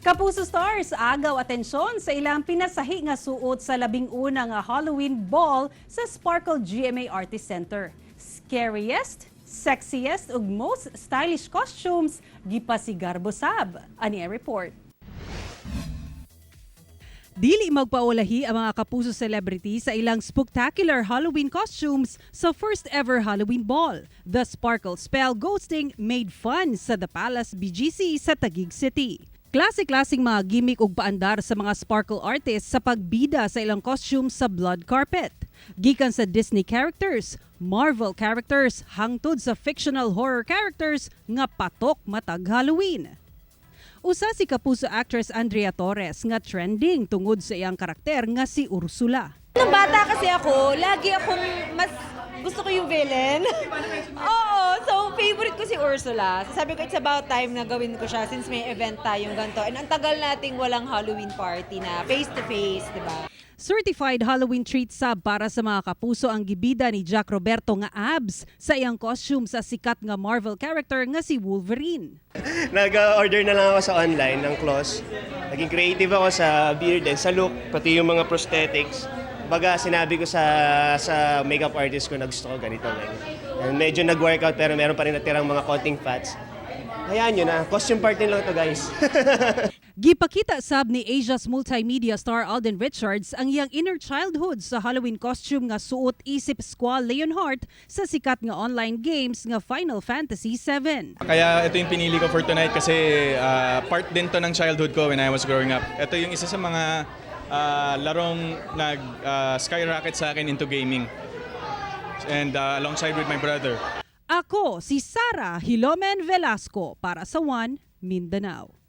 Kapuso Stars, agaw atensyon sa ilang pinasahi nga suot sa 11 nga Halloween Ball sa Sparkle GMA Artist Center. Scariest, sexiest ug most stylish costumes gipasigarbo sab. Ani ang report. Dili magpaulahi ang mga Kapuso celebrity sa ilang spectacular Halloween costumes sa first ever Halloween Ball. The Sparkle Spell Ghosting made fun sa The Palace BGC sa Taguig City. Klase-klaseng mga gimmick ug paandar sa mga sparkle artists sa pagbida sa ilang costumes sa blood carpet. Gikan sa Disney characters, Marvel characters, hangtod sa fictional horror characters nga patok matag Halloween. Usa si Kapuso actress Andrea Torres nga trending tungod sa iyang karakter nga si Ursula. Nung bata kasi ako, lagi akong mas gusto ko yung villain. Oo, so favorite ko si Ursula. So sabi ko, it's about time na gawin ko siya since may event tayong ganito. And ang tagal nating walang Halloween party na face-to-face, di ba? Certified Halloween treat sab para sa mga kapuso ang gibida ni Jack Roberto nga abs sa iyang costume sa sikat nga Marvel character nga si Wolverine. Nag-order na lang ako sa online ng clothes. Naging creative ako sa beard and sa look, pati yung mga prosthetics. Baga, sinabi ko sa makeup artist ko na gusto ko ganito, ganyan. And medyo nag-workout pero meron pa rin natirang mga konting fats. Hayaan nyo na, costume party lang to, guys. Gipakita sab ni Asia's multimedia star Alden Richards ang iyang inner childhood sa Halloween costume nga suot isip Squall Leonhart sa sikat nga online games nga Final Fantasy VII. Kaya ito yung pinili ko for tonight kasi part din to ng childhood ko when I was growing up. Ito yung isa sa mga larong nag skyrocket sa akin into gaming. And alongside with my brother. Ako si Sara Hilomen Velasco para sa One Mindanao.